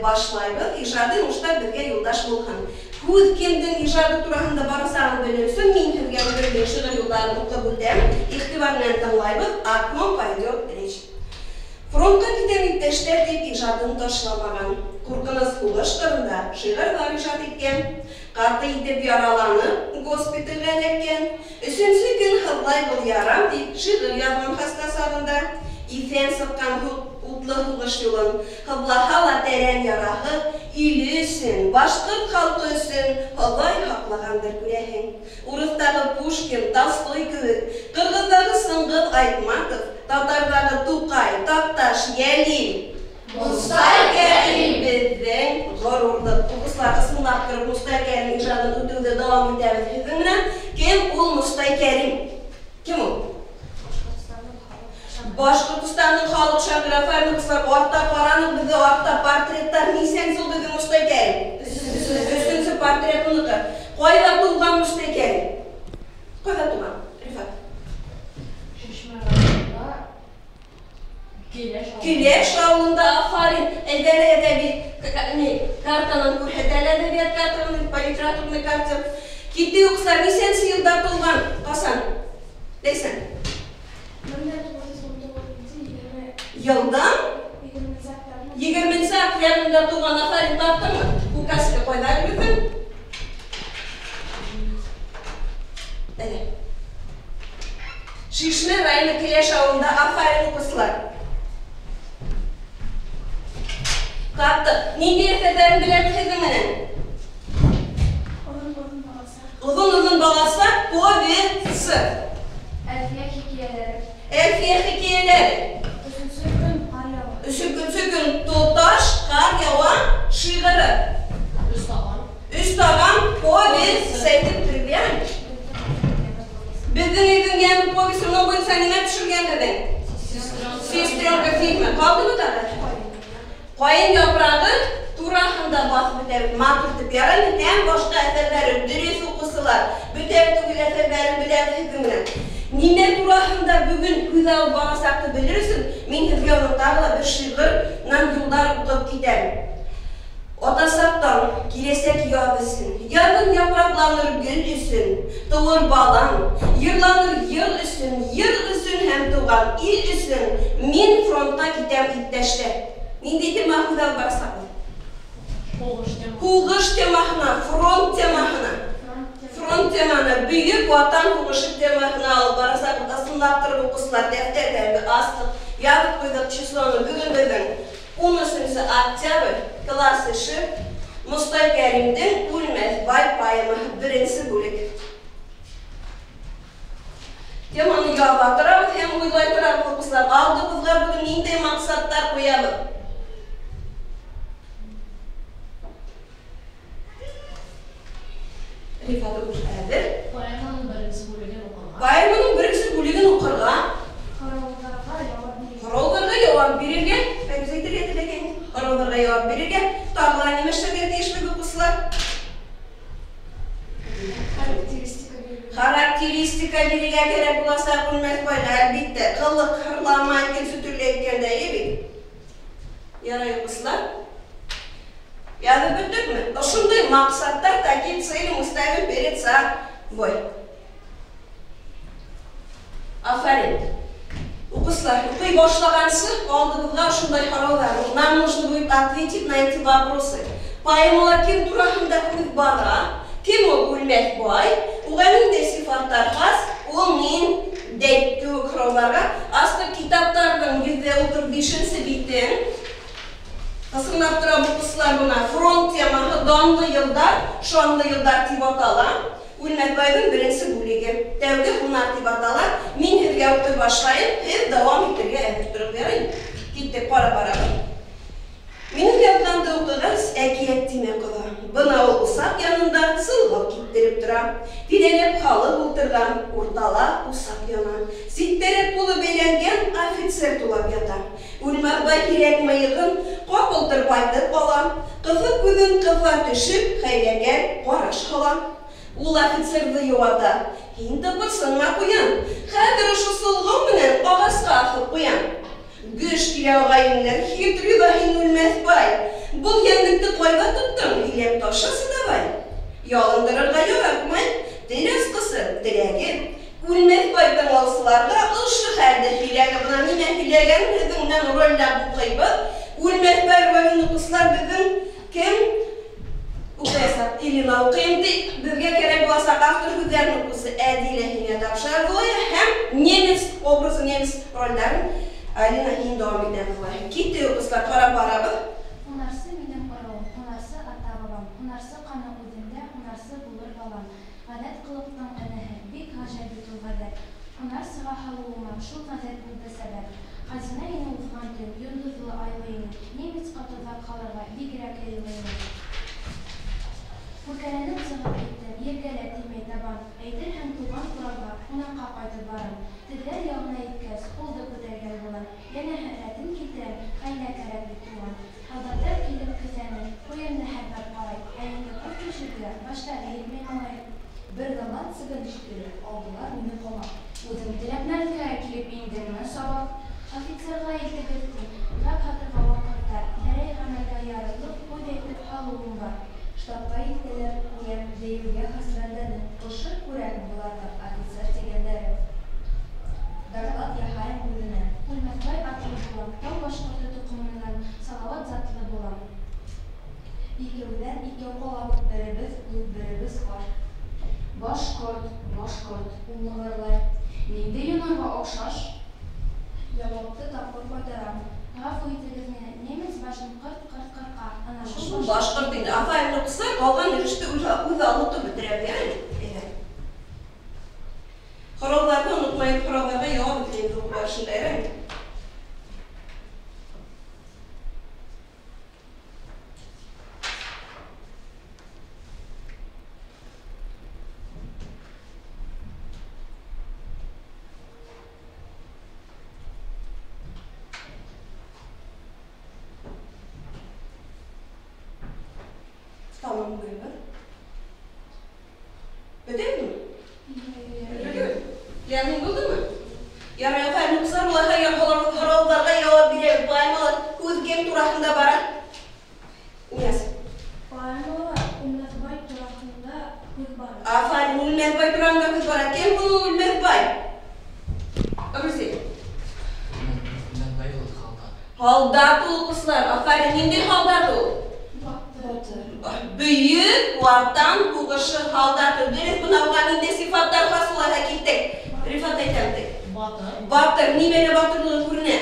башлайбыҙ. Ижады уңыштар беҙгә юлдаш булһын. Һүҙ кемдең ижады тураһында барасағын белер өсөн мин һеҙгә үҙемдең шиғыр юлдарын уҡып үтәм. Иғтибар менән тыңлайбыҙ. О ком пойдет речь? Фронтҡа китәм иптәштәр тип ижадын ташламаған. Ҡурҡыныс һуғыш ҡырында шиғырҙар ижад иткән. Ҡаты итеп яраланып, госпиталгә эләккән. Өсөнсө көн һыҙлай был ярам тип шиғыр яҙған хаста сағында. Иҫән сыҡҡан утлы һуғыш юлын, һыҙлаһа ла тәрән яраһы, иле өсөн, башҡорт халҡы өсөн Хоҙай һаҡлағандыр күрәһең. Урыҫтағы Пушкин, Толстой кеүек, ҡырғыҙҙағы Сыңғыҙ Айтматов, татарҙағы Туҡай, Таҡташ, Йәлил, Мостай Кәрим беҙҙең ғорурлыҡ. Уҡыусылар, ысынлап тороп Мостай Кәрим ижадын үтеүҙе дауам итәбеҙ һеҙҙең менән. Кем ул Мостай Кәрим? Кем ул? Башҡортостандың халыҡ шағиры. Афарин, уҡыусылар, артта ҡараныҡ, беҙҙә артта портреттар. Нисәнсе ул беҙҙең Мостай Кәрим? Өсөнсө портрет уныҡы. Ҡайҙа тыуған Мостай Кәрим? Ҡайҙа тыуған, Рифат? Шишмә районында, Киләш ауылында. Киләш ауылында, афарин. Әйҙә әҙәби картанан күрһәтә әле, әҙәбият картанан, по литературной карте. Китте, уҡыусылар, нисәнсе йылда тыуған? Ҡасан? Ләйсән? Йылдан? 20 октябрендә тыуған, афарин, таптыңмы? Указка ҡайҙа әле беҙҙең? Әле. Шишмә районы Киләш ауылында, афарин, уҡыусылар. Таптыҡ. Ниндәй әҫәрҙәрен беләбеҙ һеҙҙең менән? Оҙон-оҙон баласа повесы. Әлфиә хикәйәләре. Әлфиә хикәйәләре. Өсөнсө көн ҡар яуа. Өсөнсө көн тоташ ҡар яуа шиғыры. Өс таған. Өс таған повесть әйтеп биргән. Беҙҙең өйҙөң йәме повесть уның буйынса нимә төшөргән беҙҙең? Сестренка фильмы. Ҡалдымы тағы? Ҡайын япрағы тураһында баҫып үтәбеҙ. Матур итеп яраймы? Һәм башҡа әҫәрҙәре, дөрөҫ уҡыусылар, бөтә түгел әҫәрҙәрен беләбеҙ һеҙҙең менән. Нимә тураһында бөгөн һүҙ алып барасаҡты белер өсөн мин һеҙгә уның тағы ла бер шиғырынан юлдар уҡып китәм. Атасаҡтан киләсәк яҙ өсөн, яҙын япраҡланыр гөл өсөн, тыуыр балаң, йырланыр йыр өсөн, йыр өсөн һәм тыуған ил өсөн мин фронтҡа китәм иптәштәр. Ниндәй тема һүҙ алып барасаҡбыҙ? Һуғыш темаһы. Һуғыш темаһына, фронт темаһына. Фронт темаһына, Бөйөк Ватан һуғышы темаһына алып барасаҡбыҙ. Ысынлап тороп уҡыусылар, дәфтәрҙәрҙе астыҡ, яҙып ҡуйҙыҡ числоны. Бөгөн беҙҙең 13 октябрь, класс эше, Мостай Кәримдең Үлмәҫ бай поэмаһы, беренсе бүлек. Теманы яҙа торабыҙ һәм уйлай торабыҙ, уҡыусылар. Алдыбыҙға бөгөн ниндәй маҡсаттар ҡуябыҙ? Рифат уже әҙер. Поэманың беренсе бүлеген уҡырға. Поэманың беренсе бүлеген уҡырға. Һорауҙарға яуап бирергә. Һорауҙарға яуап бирергә. Фәйрүзә әйтергә теләгән. Һорауҙарға яуап бирергә. Тағы ла нимә эшләргә тейешбеҙ, уҡыусылар? Характеристика бирергә. Характеристика бирергә кәрәк буласаҡ Үлмәҫ байға, әлбиттә. Ҡылыҡ, һырлама, икенсе төрлө әйткәндә, эйе бит? Ярай, уҡыусылар. Яҙып бөттөкмө? Ошондай маҡсаттар, такие цели мы ставим перед собой. Афарин. Уҡыусылар, уҡый башлағансы алдыбыҙға ошондай һорауҙар. Нам нужно будет ответить на эти вопросы. Поэмала кем тураһында һүҙ бара? Кем ул Үлмәҫ бай? Уға ниндәй сифаттар хас? Ул ниндәй кеүек һорауҙарға? Асты китаптарҙың 135-нсе битен Ысынлап тора уҡыусылар, бына фронт темаһы, данлы йылдар, шанлы йылдар тип атала. Үлмәҫ байҙың беренсе бүлеге. Тәүге һунар тип атала. Мин һеҙгә уҡый башлайым, һеҙ дауам итергә әҙер тороғоҙ, яраймы? Киттек, ҡара барабыҙ. Минең яҙғанды уҡығас, әкиәт тимә ҡоҙа. Бына ул усаҡ янында сылғау киптереп тора. Тирәләп халыҡ ултырған, уртала усаҡ яна. Ситтәрәк ҡулы бәйләнгән офицер тулап ята. Үлмәҫ бай һирәк мыйығын ҡапыл тырпайтып ала. Ҡыҫыҡ күҙен ҡыҫа төшөп, хәйләкәр ҡараш һала. Ул офицерҙы йыуата. Һин тыпырсынма, ҡуян. Хәҙер ошо сылғау менән ағасҡа аҫып ҡуям. Гөж килә ағайыннар, хитрый ҙа һин, Үлмәҫбай. Был йәнлекте ҡайҙа тоттоң, һөйләп ташласы давай. Ялындырырға яратмай, тел асҡысы, теләге. Үлмәҫбай тыңлаусыларға ошо хәлде һөйләне. Бына нимә һөйләгәнен һеҙҙең менән ролләп уҡыйбыҙ. Үлмәҫбай ролен уҡыусылар беҙҙең кем уҡыясаҡ? Элина уҡыйым ти. Беҙгә кәрәк буласаҡ автор һүҙҙәрен уҡыусы Әдилә һиңә тапшырылды һәм немец образы, немец ролдәрен Алина һин дауам итәбеҙ. Китте, уҡыусылар, ҡарап барабыҙ. Һунарсы минең ырыуым, һунарсы ата-бабам, һунарсы ҡаны үҙемдә, һунарсы булыр балам. Ғәҙәт ҡылыҡтың энеһе, бик ғәжәп бит ул ғәҙәт. Һунар сыға һалыуыма шул ғәҙәт булды сәбәп. Хазина ине уҙған төн, йондоҙло, айлы ине. Немецҡа тоҙаҡ һалырға бигерәк яйлы ине. Күркәләнеп сығып киттем, ергә лә теймәй табан. Әйтерһең, туған ҡуралға ҡунаҡҡа ҡайтып барам. Тегеләр яғына еткәс, ҡулды күтәргән булам. Йәнәһе, рәтен килтерәм, хәйлә кәрәк бит, туған. Һалдаттар килеп кеҫәне, ҡуйынды һәр бер ҡарай. Ә инде ҡул төшөргә баштары етмәй, малай. Бер заман цыган шикелле алдылар мине ҡамап. Үҙең теләп мәрткә килеп индеңме сабап? Офицерға илтегеҙ ти, ғәп һатырға ваҡытта. Берәй ғәмәлгә ярарлыҡ һүҙ әйтеп һалыуым бар. Штабҡа илтәләр, күрәм, йәйеүгә хас бәндәне. Ошо, күрәһең, быларҙың офицер тигәндәре. Доклад яһайым үҙенә. Үлмәҫбай атлы булам, тау башҡорто тоҡомонан, Салауат затлы булам. Икәүҙән икәү ҡалабыҙ, беребеҙ күҙ, беребеҙ ҡаш. Башҡорт, башҡорт. Ул мығырлай. Ниндәй юнарға оҡшаш? Яуапты тапҡыр ҡайтарам. Ғәфү итегеҙ мине, немец башын ҡырт-ҡырт ҡырҡа. Ана шул Шул башҡорт инде. Афарин, уҡыусылар, ҡалған өлөштө үҙ алып бөтөрәбеҙ, әйме? Һорауҙарҙы онотмайыҡ, һорауҙарға яуап эҙләйбеҙ уҡыу барышында, әйме? Tamam, buyurun. Бөтәме? Ләмин булдымы? Ярай, афарин, уҡыусылар, уларға һорауҙарға яуап бирәбеҙ. Поэмала һүҙ кем тураһында бара? Нияз. Поэмала Үлмәҫбай тураһында һүҙ бара. Афарин, Үлмәҫбай тураһында һүҙ бара. Кем был Үлмәҫбай? Рүзил. Үлмәҫбай ул һалдат. Һалдат ул, уҡыусылар. Афарин, ниндәй һалдат ул? Батыр. Бөйөк Ватан һуғышы һалдаты. Дөрөҫ, бына уға ниндәй сифаттар хас уларға киттек. Рифат әйтәм тик. Батыр. Батыр. Нимәлә батырлығы күренә?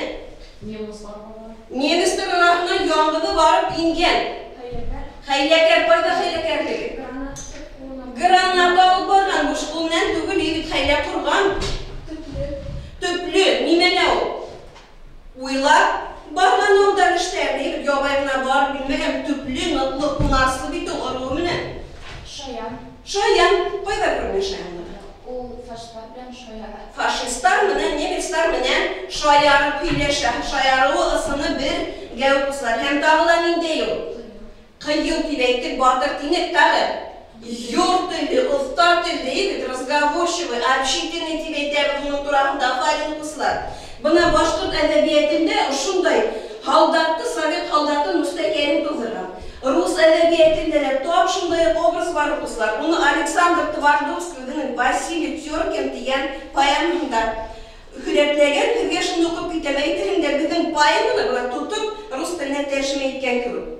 Немецлар бар. Немецтар араһынан яңғыҙы барып ингән. Хәйләкәр. Хәйләкәр, ҡайҙа хәйләкәрлеге? Гранат ҡулына. Гранат алып барған, буш ҡул менән түгел, егет хәйлә ҡорған. Төплө. Төплө. Нимәлә ул? Уйлап барған алдар эштәрен, егет ябай ғына барып инмәгән, төплө, ныҡлы, һунарсы бит ул ырыуы менән. Шаян. Шаян. Ҡайҙа күренә шаянлығы? Ул фашистлар белән шаяра. Фашистлар менән, немецлар менән шаярып һөйләшә. Шаярыуы ысыны бергә уҡыусылар. Һәм тағы ла ниндәй ул? Ҡыйыу тип әйттек, батыр тинек тағы. Йор телле, оҫта телле, егет, разговорчивый, общительный тип әйтәбеҙ уның тураһында. Афарин, уҡыусылар. Бына башҡорт әҙәбиәтендә ошондай һалдатты, совет һалдатын Мостай Кәрим тыуҙырған. Рус әҙәбиәтендә лә тап шундай уҡ образ бар, уҡыусылар. Уны Александр Твардовский үҙенең Василий Теркин тигән поэмаһында һүрәтләгән. Һеҙгә шуны уҡып китәм. Әйтерһең дә, беҙҙең поэманы бына тотоп рус теленә тәржемә иткән кеүек.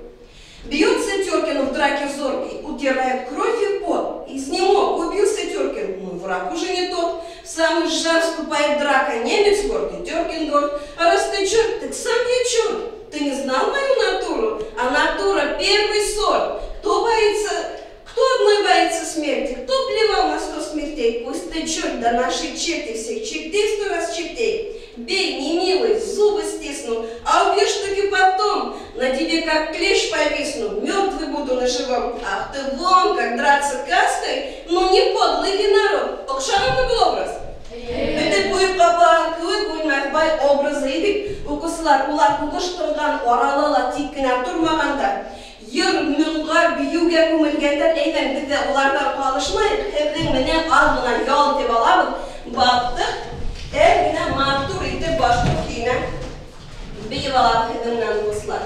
Бьется Теркин в драке зоркий, утирает кровь и пот. Изнемог, убился Теркин, но враг уже не тот. В самый жар вступает драка, немец гордый, Теркин горд. А раз ты черт, так сам я черт. Ты не знал мою натуру? А натура первый сорт. Кто боится, кто одной боится смерти? Кто плевал на 100 смертей? Пусть ты черт, да наши черти всех чертей 100 раз чертей. Бей, не милый, зубы стисну, а убьешь таки потом. На тебе как клещ повисну, мертвый буду на живом. Ах ты вон, как драться каской, ну не подлый ли народ? Оҡшағанмы был образ? Бөтә буйып ҡаплаған кеүек Үлмәҫбай образы бит. Уҡыусылар, улар һуғыш тынған арала ла тик кенә тормағандар. Йыр, моңға, бейеүгә күмелгәндәр. Әйҙәң, беҙ ҙә уларҙан ҡалышмайыҡ, һеҙҙең менән аҙ ғына ял итеп алабыҙ. Баптыҡ, әҙ генә матур итеп башҡорт көйөнә Бейеп алабыҙ һеҙҙең менән, дуҫлар.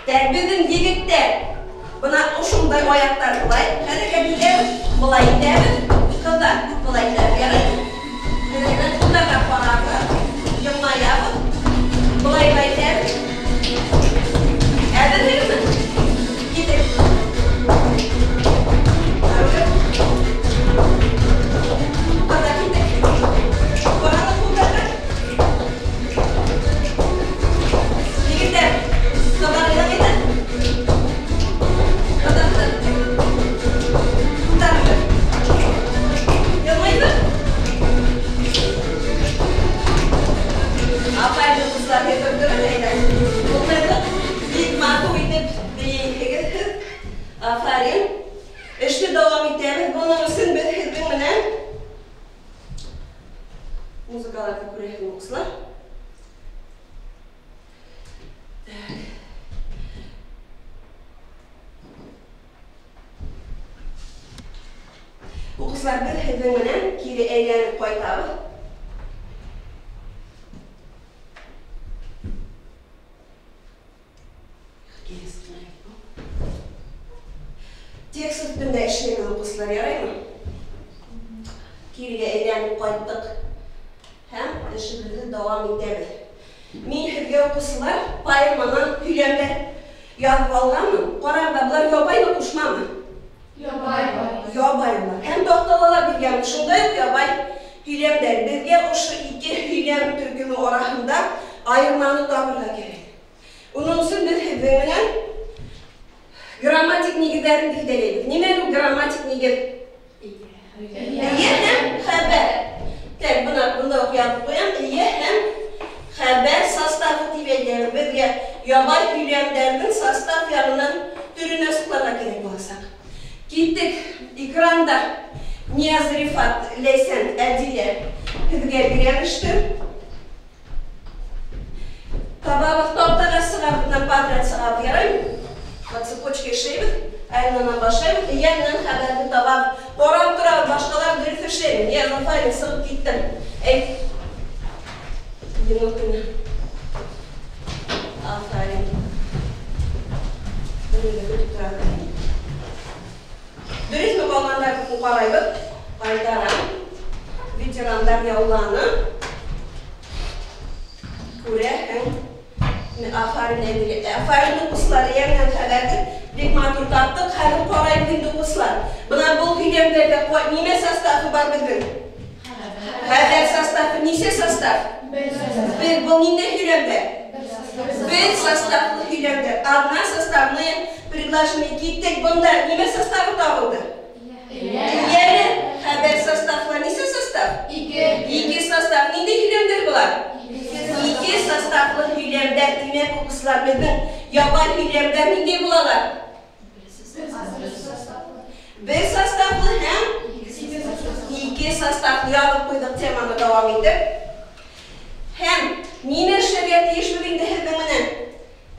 Тәк, беҙҙең егеттәр бына ошондай аяҡтар былай хәрәкәт итәбеҙ, былай итәбеҙ, ҡыҙҙар былай итәбеҙ, ярай? Беҙҙең ҡыҙҙарға ҡарабыҙ, йылмаябыҙ, былай итәбеҙ. Әҙерһегеҙме? Китек. Ҡыҙҙар, китек. Ҡарағыҙ ҡулдарға. Егеттәр, ҡыҙҙар итә. Ҡыҙҙар, ҡыҙҙар. Йылмайҙы. Афарин, дуҫлар, һеҙ әйҙә. Ултырҙыҡ. Бик матур итеп бейейһегеҙ һеҙ. Афарин. Эште дауам итәбеҙ. Бының өсөн беҙ һеҙҙең менән музыкаларҙы күрәһегеҙ, уҡыусылар. Уҡыусылар, беҙ һеҙҙең менән кире әйләнеп ҡайтабыҙ. Текст өҫтөндә эшләйбеҙ, уҡыусылар, яраймы? Кирегә әйләнеп ҡайттыҡ һәм эшебеҙҙе дауам итәбеҙ. Мин һеҙгә, уҡыусылар, поэманан һөйләмдәр яҙып алғанмын. Ҡарағыҙ, былар ябаймы, ҡушмамы? Ябай. Ябайлар. Һәм таҡтала ла биргән шундай уҡ ябай һөйләмдәр. Беҙгә ошо ике һөйләм төркөмө араһында айырманы табырға кәрәк. Уның өсөн беҙ һеҙҙең менән грамматик нигеҙҙәрен билдәләйбеҙ. Нимә ул грамматик нигеҙ? Эйә һәм хәбәр. Так, бына бында уҡ яҙып ҡуям. Эйә һәм хәбәр составы тип әйтәбеҙ. Беҙгә ябай һөйләмдәрҙең состав яғынан төрөн асыҡларға кәрәк буласаҡ. Киттек. Экранда Нияз, Рифат, Ләйсән, Әдилә һеҙгә бирәм эште. Табабыҙ, таҡтаға сығабыҙ, бынан подряд сығабыҙ, яраймы? По цепочке эшләйбеҙ, айынан башлайбыҙ, эйә менән хәбәрҙе табабыҙ. Ҡарап торабыҙ, башҡалар дөрөҫ эшләйме? Нияз, афарин, сығып киттем. Әй, енотына. Афарин. Бер көтөп торабыҙ. Дөрөҫмө ҡалғандарҙы ҡарайбыҙ. Ҡайтарам. Ветерандар яуланы. Күрәһең. Афарин, Әдилә. Афарин, уҡыусылар, эйә менән хәбәрҙе бик матур таптыҡ. Хәҙер ҡарайбыҙ инде, уҡыусылар. Бына был һөйләмдәрҙә нимә составы бар беҙҙең? Хәбәр составы. Нисә состав? Бер. Был ниндәй һөйләмдәр? Бер составлы һөйләмдәр. Одна составные предложение. Киттек. Бында нимә составы табылды? Эйәле хәбәр составлы. Нисә состав? Ике. Ике состав. Ниндәй һөйләмдәр былар? Ике составлы һөйләмдәр. Тимәк, уҡыусылар, беҙҙең ябай һөйләмдәр ниндәй булалар? Бер составлы һәм ике составлы. Яҙып ҡуйҙыҡ теманы дауам итеп. Һәм нимә эшләргә тейешбеҙ инде һеҙҙең менән?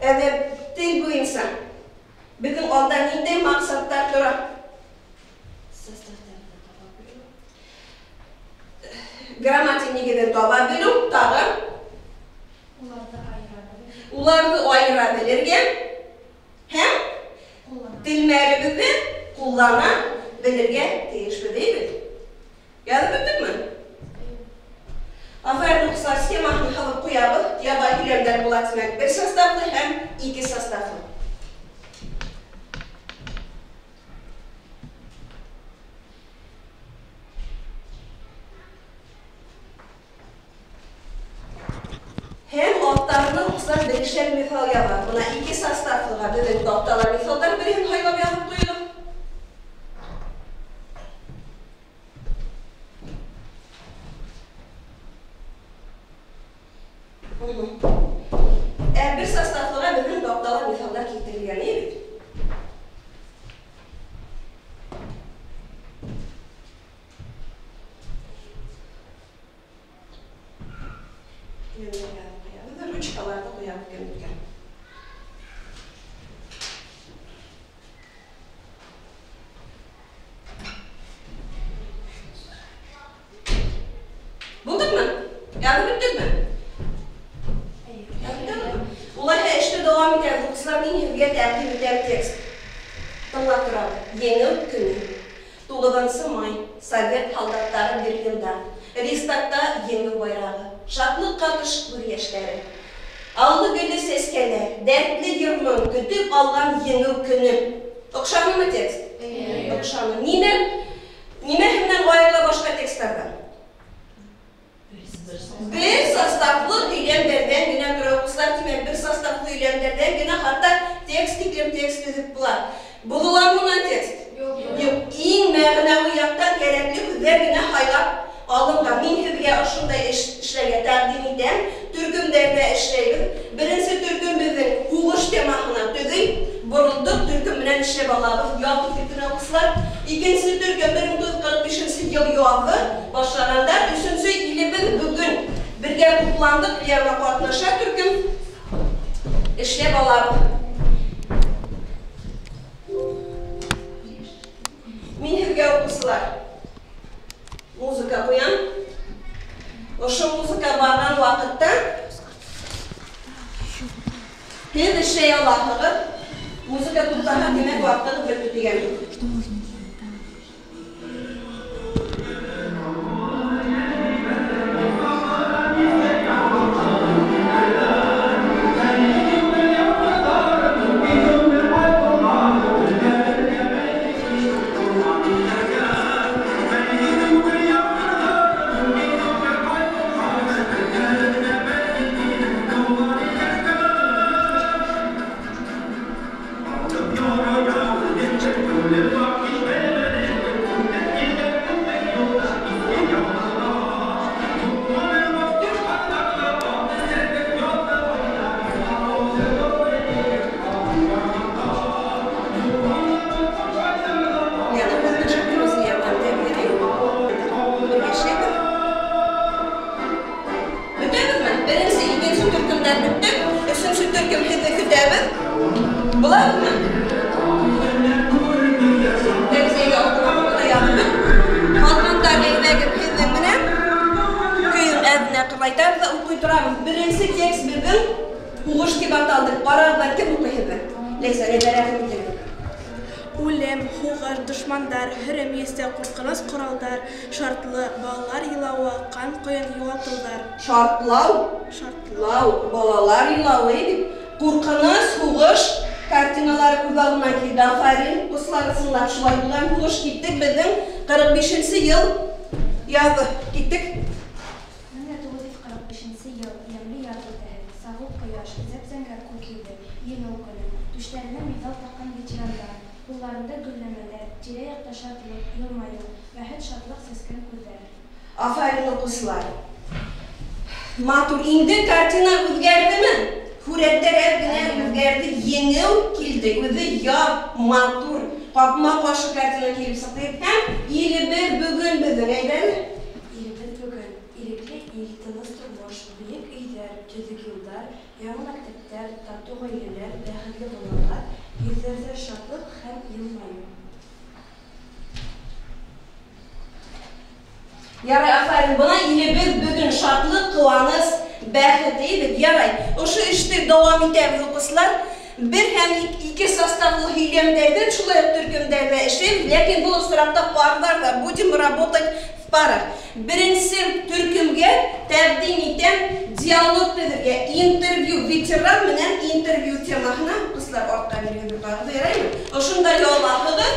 Әҙәп тел буйынса беҙҙең алда ниндәй маҡсаттар тора? Грамматик нигеҙен таба белеү, тағы уларҙы айыра белергә һәм телмәребеҙҙе ҡуллана белергә тейешбеҙ, әйбит? Яҙып бөттөкмө? Афарин, уҡыусылар, схемаһын һалып ҡуябыҙ. Ябай һөйләмдәр була, тимәк, бер составлы һәм ике составлы. Һәм аттарына уҡыусылар берешәр миҫал яҙа. Бына ике составлыға беҙҙең таҡтала миҫалдар береһен һайлап яҙып ҡуйҙыҡ. Ә бер составлыға беҙҙең таҡтала миҫалдар килтерелгән, бит? Ручкаларҙы ҡуябыҙ кемдекә. Укучылар, мин һеҙгә тәҡдим итәм текст. Тыңлап торабыҙ. Еңеү көнө. 9 май. Совет һалдаттары Берлинда. Рейхстагта еңеү байрағы. Шатлыҡ ҡатыш күҙ йәштәре. Аллы-гөллө сәскәләр, дәртле йыр-моң көтөп алған еңеү көнө. Оҡшанымы текст? Оҡшаны. Нимә менән айырыла башҡа тексттарҙан? Бер составлы һөйләмдәрҙән генә тора, уҡыусылар, тимәк, бер составлы һөйләмдәрҙән генә хатта текст тиклем текст төҙөп була. Боҙоламы унан текст? Юҡ. Иң мәғәнәүи яҡтан кәрәкле һүҙҙәр генә һайлап алынған. Мин һеҙгә ошондай эш эшләргә тәҡдим итәм. Төркөмдәрҙә эшләйбеҙ. Беренсе төркөм беҙҙең һуғыш темаһына төҙөй. Боролдоҡ, төркөм менән эшләп алабыҙ. Ял итеп кенә, уҡыусылар. Икенсе төркөм 1945 йыл яҙы башлағандар. Өсөнсө илебеҙ бөгөн бергә тупландыҡ, Лиана ҡатнаша төркөм. Эшләп алабыҙ. Мин һеҙгә, уҡыусылар, музыка ҡуям. Ошо музыка барған ваҡытта һеҙ эшләй алаһығыҙ. Музыка туҡтаһа, тимәк, ваҡытығыҙ бөттө тигән һүҙ. Беренсе текст беҙҙең һуғыш тип аталды. Ҡарағыҙ, кем уҡый һеҙҙе? Ләйсән, рәхим итегеҙ. Үлем, һуғыш, дошмандар, һөрөм еҫе, ҡурҡыныс ҡоралдар, шартлы, балалар илауы, ҡан ҡойон юғалтыуҙар. Шартлау? Шартлау, балалар илауы бит. Ҡурҡыныс, һуғыш картиналары күҙ алдына килде. Афарин, ҡусылар, ысынлап шулай булған һуғыш. Киттек беҙҙең 45 йыл яҙы. Киттек. 1945 йыл, йәмле яҙ үтәһе, сағыу ҡояш, зәп-зәңгәр күк йөҙө, еңеү көнө, түштәренә миҙал таҡҡан ветерандар, ҡулларында гөлләмәләр, тирә-яҡта шатлыҡ, йылмайыу, бәхет, шатлыҡ сәскән күҙҙәр. Афарин, уҡыусылар. Матур. Инде картина үҙгәрҙеме? Һүрәттәр әҙ генә үҙгәрҙе, еңеү килде. Үҙе яҙ, матур, ҡапма-ҡаршы картина килеп сыҡты. Һәм илебеҙ бөгөн беҙҙең, әйҙәле? Илебеҙ бөгөн ирекле ил, тыныс тормош, бейек өйҙәр, төҙөк юлдар, яңы мәктәптәр, татыу ғаиләләр, бәхетле балалар, йөҙҙәрҙә шатлыҡ һәм йылмайыу. Ярай, афарин. Бына илебеҙ бөгөн шатлыҡ, ҡыуаныс, бәхет бит. Ярай, ошо эште дауам итәбеҙ, уҡыусылар. Бер һәм ике составлы һөйләмдәрҙән шулай уҡ төркөмдәрҙә эшләйбеҙ, ләкин был осраҡта парларҙа будем работать в парах. Беренсе төркөмгә тәҡдим итәм диалог төҙөргә, интервью, ветеран менән интервью темаһына. Уҡыусылар, артҡа бирегеҙ, яраймы? Ошонда ялаһығыҙ,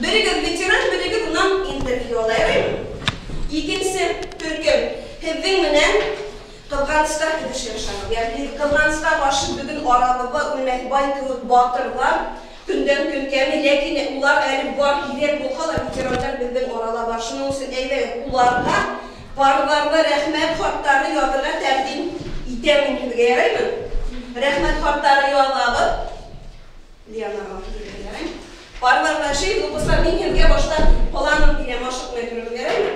берегеҙ ветеран, берегеҙ унан интервью ала, яраймы? Икенсе төркөм һеҙҙең менән ҡыҙғанысҡа килешә. Ягъни ҡыҙғанысҡа ҡаршы бөгөн арабыҙҙа Үлмәҫбай кеүек батырҙар көндән көн кәмей, ләкин улар әле бар, һирәк булһа ла ветерандар беҙҙең арала бар. Шуның өсөн әйҙәгеҙ уларға парларҙа рәхмәт хаттары яҙырға тәҡдим итәм мин һеҙгә, яраймы? Рәхмәт хаттары яҙабыҙ. Лианаға килергә, яраймы? Парларҙа эшләйбеҙ, уҡыусылар, мин һеҙгә башта планын бирәм, ашыҡмай тороғоҙ, яраймы?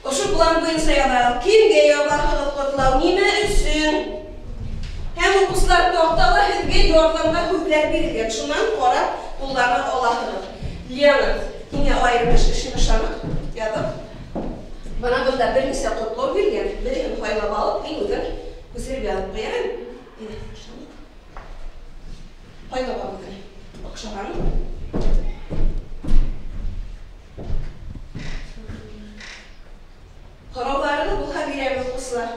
Ошо план буйынса яҙабыҙ. Кемгә яҙаһығыҙ ҡотлау, нимә өсөн? Һәм уҡыусылар, таҡтала һеҙгә ярҙамға һүҙҙәр бирелгән. Шунан ҡарап ҡуллана алаһығыҙ. Лиана, һиңә айырым эш ышаныҡ яҙып. Бына бында бер нисә ҡотлау биргән. Береһен һайлап алып, һин үҙең күсереп яҙып ҡуяһың. Һайлап алығыҙ. Оҡшаған. Һорауларығыҙ булһа бирәбеҙ, уҡыусылар.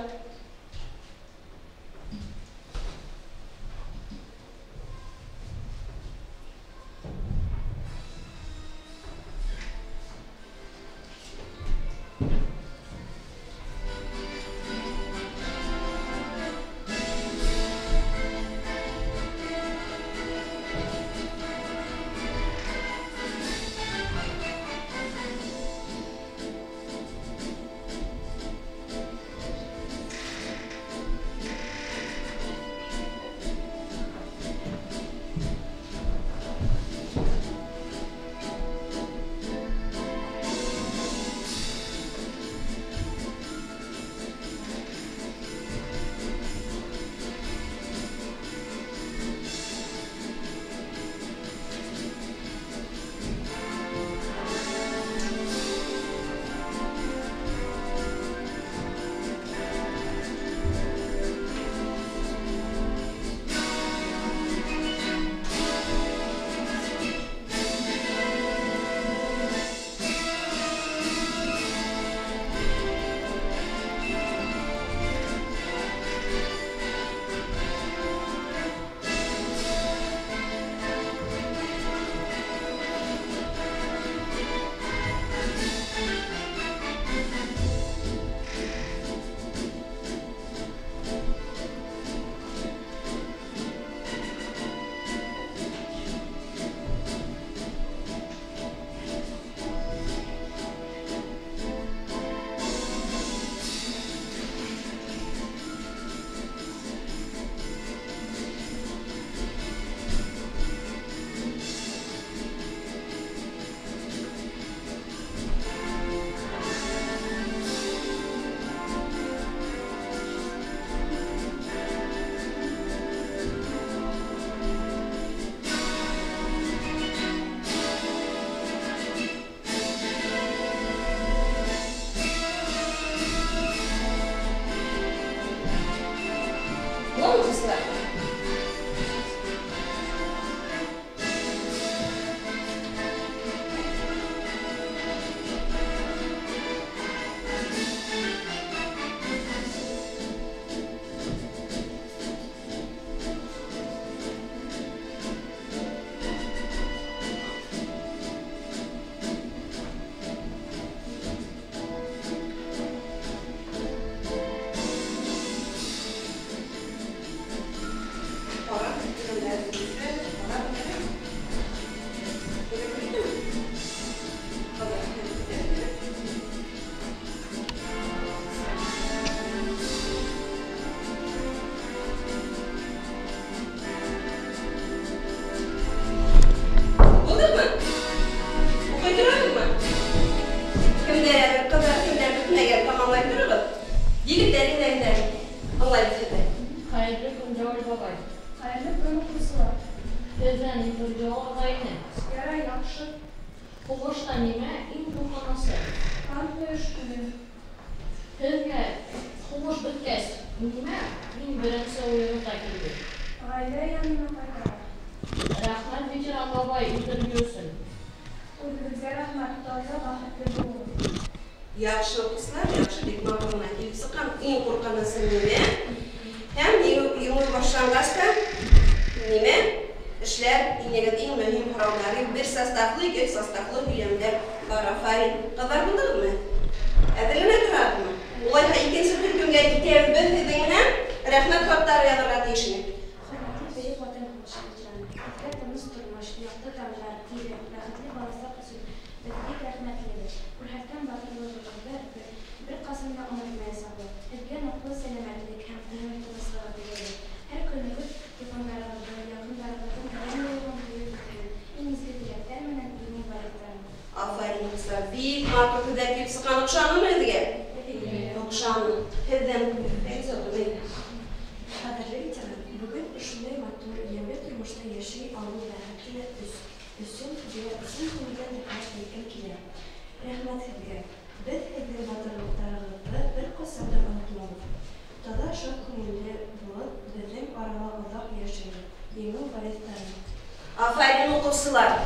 Таҙа шат күңелле булып, беҙҙең арала оҙаҡ йәшәгеҙ. Еңеү вариҫтары. Афарин, уҡыусылар.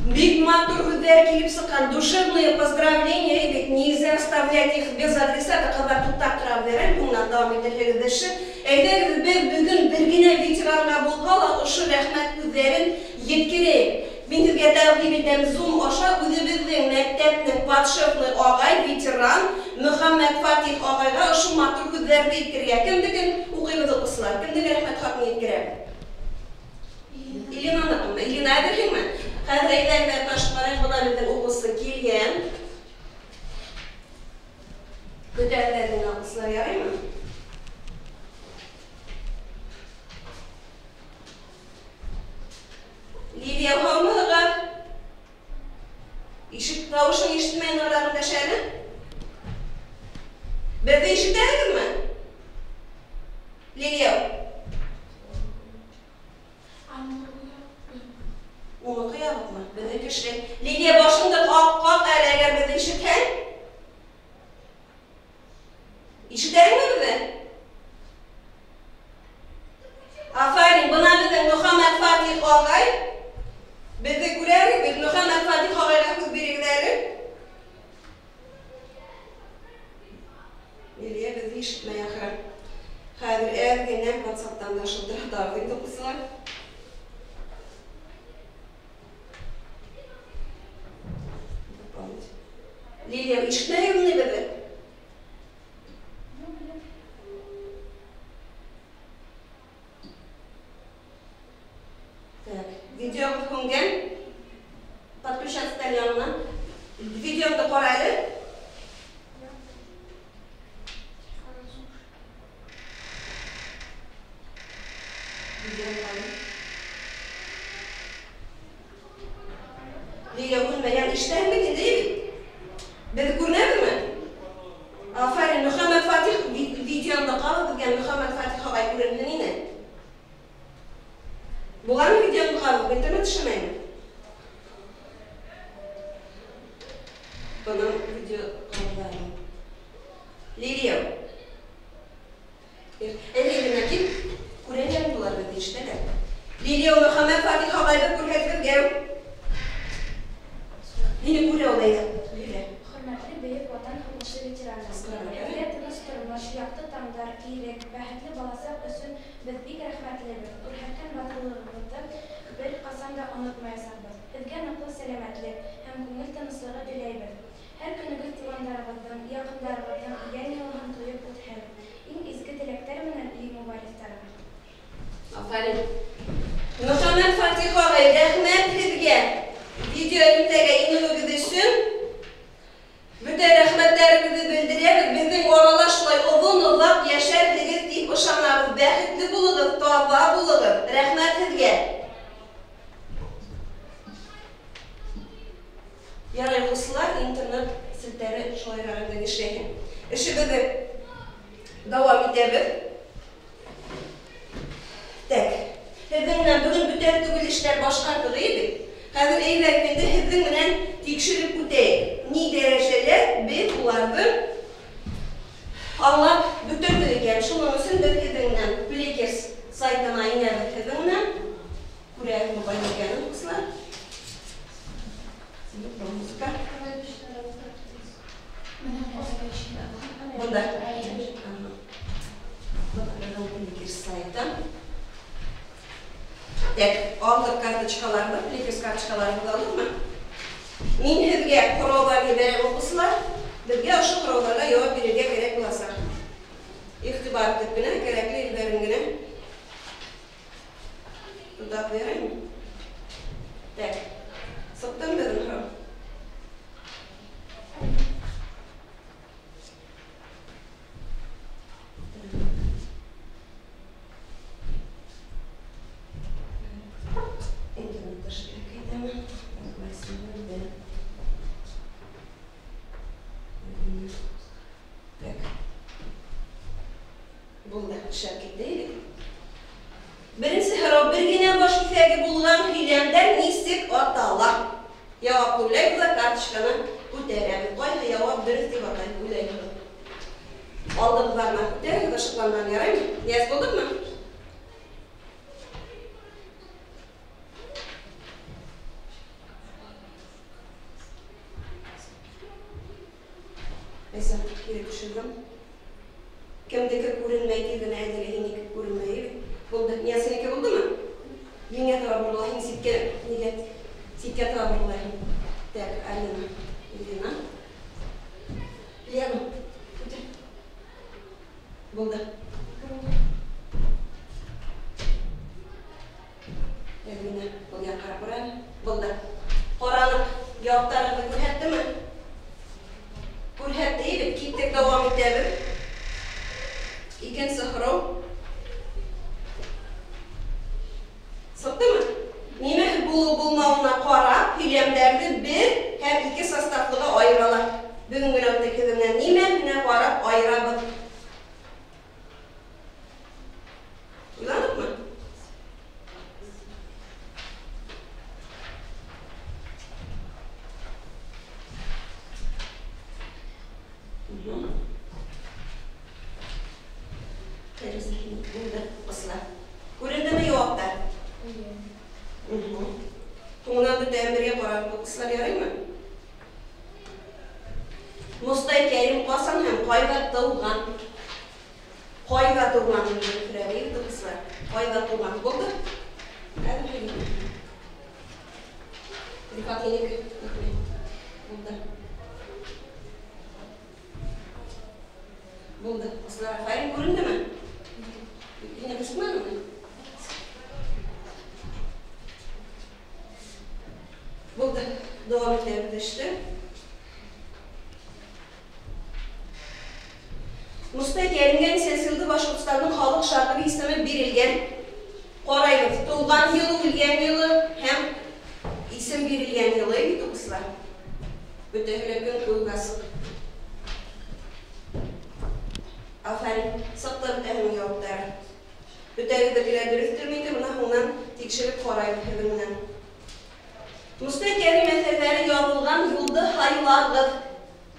Бик матур һүҙҙәр килеп сыҡҡан. Душевные поздравления, ведь нельзя оставлять их без адресата. Ҡыҙҙар, туҡтап тора бирәм, һуңынан дауам итәһегеҙ эше. Әйҙәгеҙ, беҙ бөгөн бер генә ветеранға булһа ла ошо рәхмәт һүҙҙәрен еткерәйек. Мин һеҙгә тәҡдим итәм Zoom аша үҙебеҙҙең мәктәпнең подшефный ағай, ветеран Мөхәммәт Фатих ағайға ошо матур һүҙҙәрҙе еткерергә. Кемдекен уҡыйбыҙ, уҡыусылар? Кемдең рәхмәт хатын еткерә? Илина, Илина, әҙерһеңме? Хәҙер әйҙәгеҙ ташып ҡарайыҡ, бына беҙҙең уҡыусы килгән. Көтәбеҙ генә, уҡыусылар, яраймы? Лилия, һаумыһығыҙ? Ишек тауышын ишетмәй нығыраҡ өндәш әле. Беҙҙе ишетәһегеҙме? Лилия. Уны ҡуябыҙмы? Беҙҙе кеше. Лилия, башыңды ҡаҡ әле, әгәр беҙҙе ишетһәң. Ишетәһеңме беҙҙе? Афарин, бына беҙҙең Мөхәммәт Фатих ағай. Беҙҙе күрәбеҙ, беҙ Мөхәммәт Фатих ағайға һүҙ бирегеҙ әле. Лилия беҙҙе ишетмәй ахыры. Хәҙер әҙ генә WhatsApp-тан да шылтыратабыҙ инде, уҡыусылар. Лилия, ишетмәйһеңме беҙҙе? Так, видео һүнгән. Подключаться итәле яңынан. Видеоңды ҡара әле. Видеоны ҡара. Лилия, күренмәгән, ишетәһеңме инде, бит? Беҙ күренәбеҙме? Афарин, Мөхәммәт Фатих, видеоңды ҡара, беҙгә Мөхәммәт Фатих ағай күренһен ине. Булғанмы видеоңды ҡарап, интернет эшләмәйме? Бының видео ҡаралары. Лилия. Әле генә кил, күрәләр булар беҙҙе, ишетәләр. Лилия, Мөхәммәт Фатих ағайҙы күрһәт беҙгә. Һине күрә ул, әйҙә. Лилия. Хөрмәтле Бөйөк Ватан һуғышы ветераны, һеҙгә тыныс тормош, яҡты таңдар, ирек, бәхетле баласаҡ өсөн беҙ бик рәхмәтлебеҙ. Күрһәткән батырлығығыҙҙы бер ҡасан да онотмаясаҡбыҙ. Һеҙгә ныҡлы сәләмәтлек һәм күңел тыныслығы теләйбеҙ. Һәр көнөгөҙ туғандарығыҙҙың, яҡындарығыҙҙың йән йылыһын тойоп үтһен. Иң изге теләктәр менән Еңеү вариҫтары. Афарин. Мөхәммәт Фатих ағай, рәхмәт һеҙгә. Видео элемтәгә инеүегеҙ өсөн бөтә рәхмәттәребеҙҙе белдерәбеҙ. Беҙҙең арала шулай оҙон-оҙаҡ йәшәрһегеҙ тип ышанабыҙ. Бәхетле булығыҙ, таҙа булығыҙ. Рәхмәт һеҙгә. Ярай, уҡыусылар, интернет селтәре шулайыраҡ инде эшләйһең. Эшебеҙҙе дауам итәбеҙ. Так, һеҙҙең менән бөгөн бөтә түгел эштәр башҡарҙыҡ бит. Хәҙер әйҙәгеҙ инде һеҙҙең менән тикшереп үтәйек. Ни дәрәжәлә беҙ уларҙы аңлап бөтөрҙөк икән. Шуның өсөн беҙ һеҙҙең менән Plickers сайтына инәбеҙ һеҙҙең менән. Күрәһегеҙме ҡайҙа икәнен, уҡыусылар? Музыка. Бында. Plickers сайты. Так, алдыҡ карточкаларҙы, Plickers карточкаларыбыҙҙы алдыҡмы? Мин һеҙгә һорауҙар ебәрәм, уҡыусылар. Беҙгә ошо һорауҙарға яуап бирергә кәрәк буласаҡ. Иғтибар итеп кенә, кәрәкле ерҙәрен генә тотап бирәйем. Так, сыҡтым беҙҙең һорау. Интернет эшләп китәме? Так. Булды, эшләп китте. Беренсе һорау: бер генә баш киҫәге булған һөйләмдәр нисек атала? Яуап уйлайбыҙ ҙа карточканы күтәрәбеҙ. Ҡайһы яуап дөрөҫ тип атай уйлайһығыҙ? Алдығыҙҙарына күтәрегеҙ, ышыҡланған, яраймы? Нияз, булдыҡмы? Ләйсән, кире төшөрҙөм. Кемдеке күренмәй тиҙ генә әйтергә, һинеке күренмәй. Булды. Нияз, һинеке булдымы? Миңә таба боролаһың, һин ситкә, нигә? Ситкә таба боролаһың. Так, Алина, Лена. Лена, үтә. Булды. Әлбинә, был яҡ ҡарап күр әле. Булды. Ҡараныҡ, яуаптарығыҙҙы күрһәттеме? Күрһәтте, бит. Киттек, дауам итәбеҙ. Икенсе һорау. Сыҡтымы? Нимә булыу булмауына ҡарап, һөйләмдәрҙе бер һәм ике составлыға айыралар. Бөгөн генә үттек һеҙҙең менән. Нимәһенә ҡарап айырабыҙ? Уйланыҡмы? Күрендеме яуаптар? Һуңынан бөтәһен бергә ҡарап уҡысылар яраймы? Мостай Кәрим ҡасан һәм ҡайҙа тыуған? Ҡайҙа тыуған? Уҡысылар. Ҡайҙа тыуған? Булды? Рифат, һинеке. Булды. Булды. Уҡысылар, афарин, күрендеме? Һине күрсәтмәнеме? Булды. Дауам итәбеҙ эште. Мостай Кәримгә нисәнсе йылда Башҡортостандың халыҡ шағиры исеме бирелгән? Ҡарайбыҙ. Тыуған йылы, үлгән йылы һәм исем бирелгән йылы бит, уҡысылар. Бөтәһе лә көн кеүек асыҡ. Афарин, сыҡты бөтәһенең яуаптары. Бөтәгеҙҙеке лә дөрөҫтөрмө инде, бына һуңынан тикшереп ҡарайбыҙ һеҙҙең менән. Мостай Кәрим әҫәрҙәре яҙылған юлды һайлағыҙ.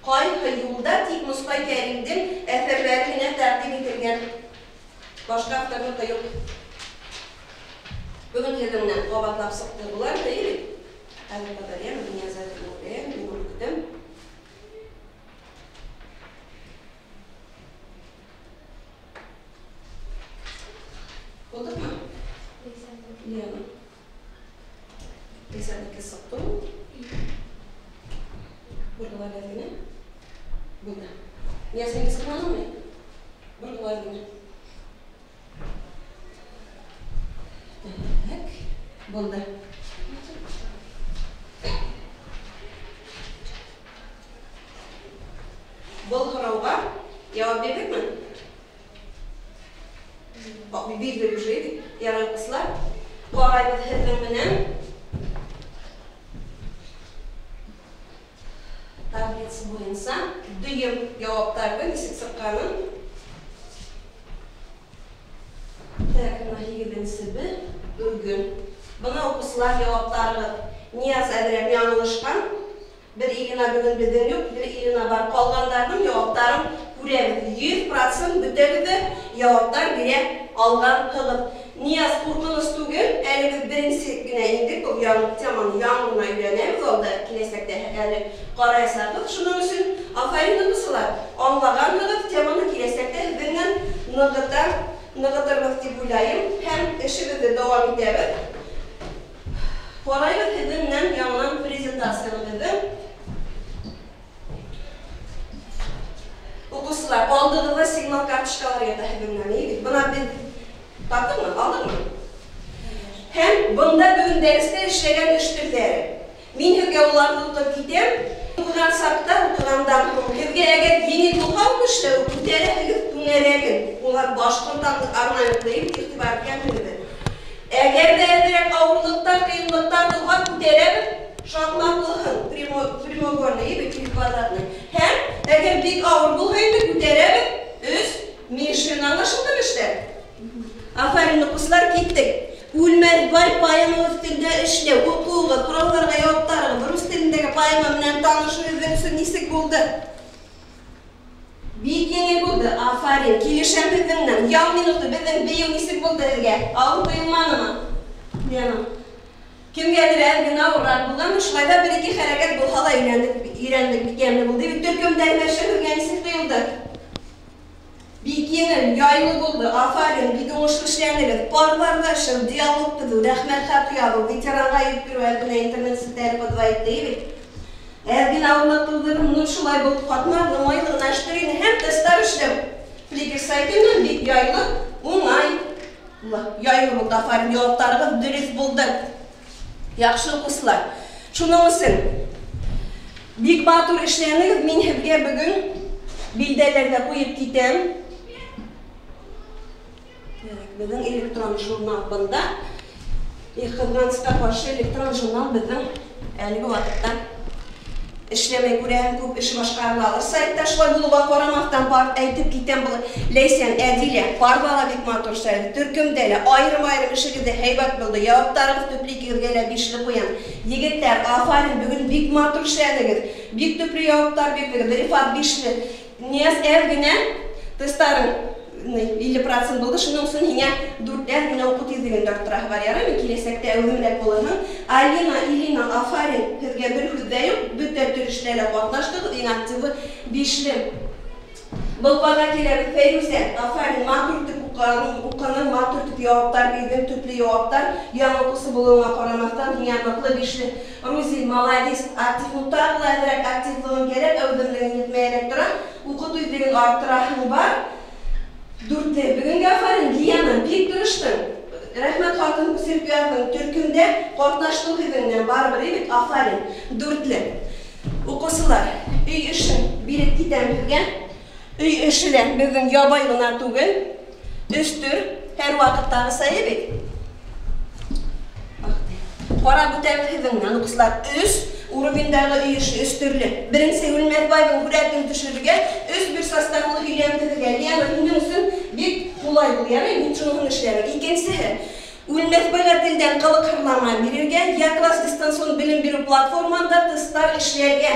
Ҡайһы юлда тик Мостай Кәримдең әҫәрҙәре генә тәҡдим ителгән? Башҡа авторҙыҡы юҡ. Бөгөн һеҙҙең менән ҡабатлап сыҡты былар, әйе бит? Хәҙер ҡәҙәр, мин әҙер, мин көтәм. Булдыҡмы? Лена. Ләйсәнеке сыҡты ул. Борғолар әҙ генә. Булды. Нияз, һинеке сыҡманымы? Борғолар генә. Так, булды. Был һорауға яуап бирҙекме? Бирҙек уже, ярай, уҡысылар. Ҡарайбыҙ һеҙҙең менән. Таблица буйынса дөйөм яуаптарҙы нисек сыҡҡанын. Так, бына һигеҙенсе Б, Өргөн. Бына уҡысылар яуаптарығыҙ. Нияз әҙерәк яңылышҡан. Бер Ирина бөгөн беҙҙең юҡ, бер Ирина бар. Ҡалғандарҙың яуаптарын күрәбеҙ. 100% бөтәбеҙ ҙә яуаптар бирә алғанһығыҙ. Нияз, ҡурҡыныс түгел, әле беҙ беренсе генә индек, был яңы теманы яңы ғына өйрәнәбеҙ, алда киләсәктә әле ҡараясаҡбыҙ. Шуның өсөн афарин, уҡысылар, аңлағанһығыҙ, теманы киләсәктә һеҙҙең менән нығытырбыҙ тип уйлайым һәм эшебеҙҙе дауам итәбеҙ. Ҡарайбыҙ һеҙҙең менән яңынан презентацияны беҙҙең. Уҡыусылар, алдығыҙҙа сигнал карточкалар ята һеҙҙең менән, эйе бит? Бына беҙ таптыңмы, алдыңмы? Һәм бында бөгөн дәрестә эшләгән эш төрҙәре. Мин һеҙгә уларҙы уҡып китәм. Уҡыған саҡта, уҡығандан һуң һеҙгә әгәр еңел булһа уны эшләү, күтәрәһегеҙ түңәрәген. Улар башҡорт орнаментлы, иғтибар иткәнһегеҙҙер. Әгәр ҙә әҙерәк ауырлыҡтар, ҡыйынлыҡтар булһа, күтәрәбеҙ шартлаҡлыһын, прямоугольный или квадратный. Һәм әгәр бик ауыр булһа инде, күтәрәбеҙ өс мишень. Аңлашылдымы эштәр? Афарин, уҡыусылар, киттек. Үлмәҫ бай поэма өҫтөндә эшләү, уҡыуығыҙ, һорауҙарға яуаптарығыҙ, рус телендәге поэма менән танышыу һеҙҙең өсөн нисек булды? Бик еңел булды. Афарин, килешәм һеҙҙең менән. Ял минуты беҙҙең бейеү нисек булды һеҙгә? Ауыр тойолманымы? Лена. Кемгәдер әҙ генә авыррак булған, шулай ҙа бер-ике хәрәкәт булһа ла өйрәндек, бик йәмле булды. Бит төркөмдә нәрсә һеҙгә нисек тойолдо? Бик еңел, яйлы булды. Афарин, бик уңышлы эшләнегеҙ. Парларҙа эшләү, диалог төҙөү, рәхмәт хаты яҙыу, ветеранға еткереү, әҙ генә интернет селтәре подвоит бит. Әҙ генә авырлыҡ тыуҙырыр, ну шулай булды, ҡатмарлы, уңайлы ғына эштер ине. Һәм тесттар эшләү. Фликер сайты менән бик яйлы, уңай. Яйлы булды, афарин, яуаптарығыҙ дөрөҫ булды. Яҡшы уҡыусылар. Шуның өсөн бик матур эшләнегеҙ. Мин һеҙгә бөгөн билдәләрҙә ҡуйып китәм. Беҙҙең электрон журнал бында. Ҡыҙғанысҡа ҡаршы электрон журнал беҙҙең әлеге ваҡытта эшләмәй, күрәһең, күп эш башҡарыла. Сайтта шулай булыуға ҡарамаҫтан бар әйтеп китәм был. Ләйсән, Әдилә, парҙа ла бик матур эшләде. Төркөмдә лә айырым-айырым эшегеҙ ҙә һәйбәт булды. Яуаптарығыҙ төплө, икегеҙгә лә бишле ҡуям. Егеттәр, афарин, бөгөн бик матур эшләнегеҙ. Бик төплө яуаптар бирҙегеҙ. Рифат бишле. Нияз әҙ генә тесттарың 50% булды. Шуның өсөн һиңә дүртләр генә уҡыу тиҙлеген арттыраһы бар. Яраймы? Киләсәктә әүҙемерәк булырһың. Алина, Илина, афарин, һеҙгә бер һүҙ ҙә юҡ. Бөтә төр эштә лә ҡатнаштығыҙ, иң активы бишле. Был парға киләбеҙ. Фәйрүзә, афарин, матур итеп уҡының, матур итеп яуаптар бирҙең, төплө яуаптар. Яңы уҡыусы булыуыңа ҡарамаҫтан, һиңә ныҡлы бишле. Рузил, молодец, актив, тағы ла әҙерәк активлығың кәрәк, әүҙемлегең етмәйерәк тора. Уҡыу тиҙлеген арттыраһың бар. Дүртле. Бөгөнгә афарин, Лиана, бик тырыштың. Рәхмәт хатын күсереп яҙҙың. Төркөмдә ҡатнаштың һеҙҙең менән, барыбер бит, афарин. Дүртле. Уҡыусылар, өй эшен биреп китәм һеҙгә. Өй эше лә беҙҙең ябай ғына түгел. Өс төр, һәр ваҡыттағыса бит. Ҡарап үтәбеҙ һеҙҙең менән, уҡыусылар. Өс уровендағы өй эше өс төрлө. Беренсе Үлмәҫбайҙың һүрәтен төшөрөргә, өс бер составлы һөйләм төҙөргә. Лиана, һинең өсөн бик ҡулай был, ярай, мин шуныһын эшләрем. Икенсеһе, Үлмәҫбайға телдән ҡылыҡ һырлама бирергә, я класс дистанцион белем биреү платформаһында тесттар эшләргә.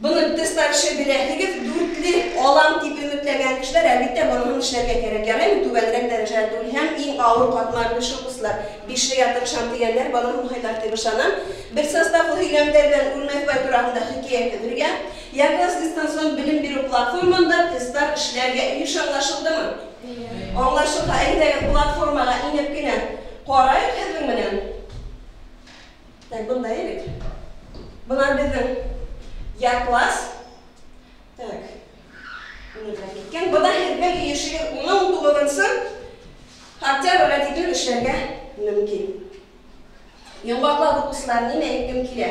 Быны тесттар эше беләһегеҙ, дүртле алам тип өмөтләгән кешеләр, әлбиттә, быныһын эшләргә кәрәк. Яраймы? Түбәнерәк дәрәжәлә түгел. Һәм иң ауыр ҡатмарлы эш уҡыусылар, бишлегә тырышам тигәндәр, быныһын һайлар тип ышанам. Бер составлы һөйләмдәр белән Үлмәҫбай тураһында хикәйә төҙөргә, я класс дистанцион белем биреү платформаһында тесттар эшләргә. Эш аңлашылдымы? Аңлашылһа, әйҙәгеҙ платформаға инеп кенә ҡарайыҡ һеҙҙең менән. Так, бында бит. Бына беҙҙең я класс. Так. Киткән. Бына һеҙҙең өй ишеге 19 октябргә тиклем эшләргә мөмкин. Йомғаҡлап уҡыусылар, нимә әйткем килә?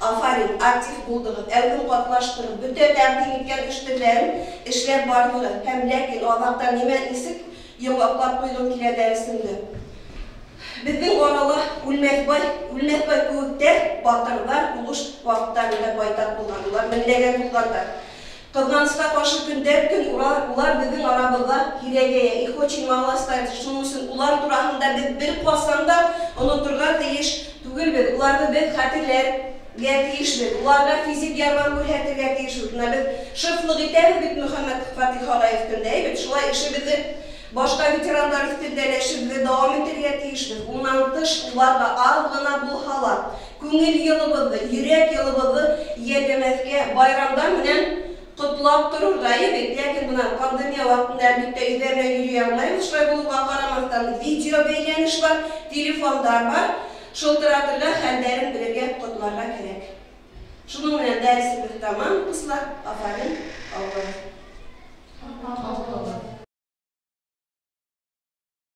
Афарин, актив булдығыҙ, әүҙем ҡатнаштығыҙ, бөтә тәҡдим иткән эш төрләрен эшләп барҙығыҙ. Һәм ләкин аҙаҡта нимә нисек йомғаҡлап ҡуйғым килә дәресемде. Беҙҙең арала Үлмәҫбай кеүектәр, батырҙар һуғыш ваҡыттарында байтаҡ булған, улар меңләгән булғандар. Ҡыҙғанысҡа ҡаршы көндәр көн улар беҙҙең арабыҙҙа һирәгәйә. Их очень мало остается. Шуның өсөн улар тураһында беҙ бер ҡасан да оноторға тейеш түгелбеҙ. Уларҙы беҙ хәтерләргә тейешбеҙ. Уларға физик ярҙам күрһәтергә тейешбеҙ. Бына беҙ шефлыҡ итәбеҙ бит Мөхәммәт Фатих ағай өҫтөндә, бит шулай эшебеҙҙе башҡа ветерандар өҫтөндә лә эшебеҙҙе дауам итергә тейешбеҙ. Унан тыш уларға аҙ ғына булһа ла күңел йылыбыҙҙы, йөрәк йылыбыҙҙы йәлләмәҫкә, байрамдар менән ҡотлап торорға бит. Ләкин бына пандемия ваҡытында әлбиттә өйҙәренә йөрөй алмайбыҙ. Шулай булыуға ҡарамаҫтан видео бәйләнеш бар, телефондар бар. Шылтыратырға, хәлдәрен белергә, ҡотларға кәрәк. Шуның менән дәресебеҙ тамам, ҡыҙлар. Афарин, алға.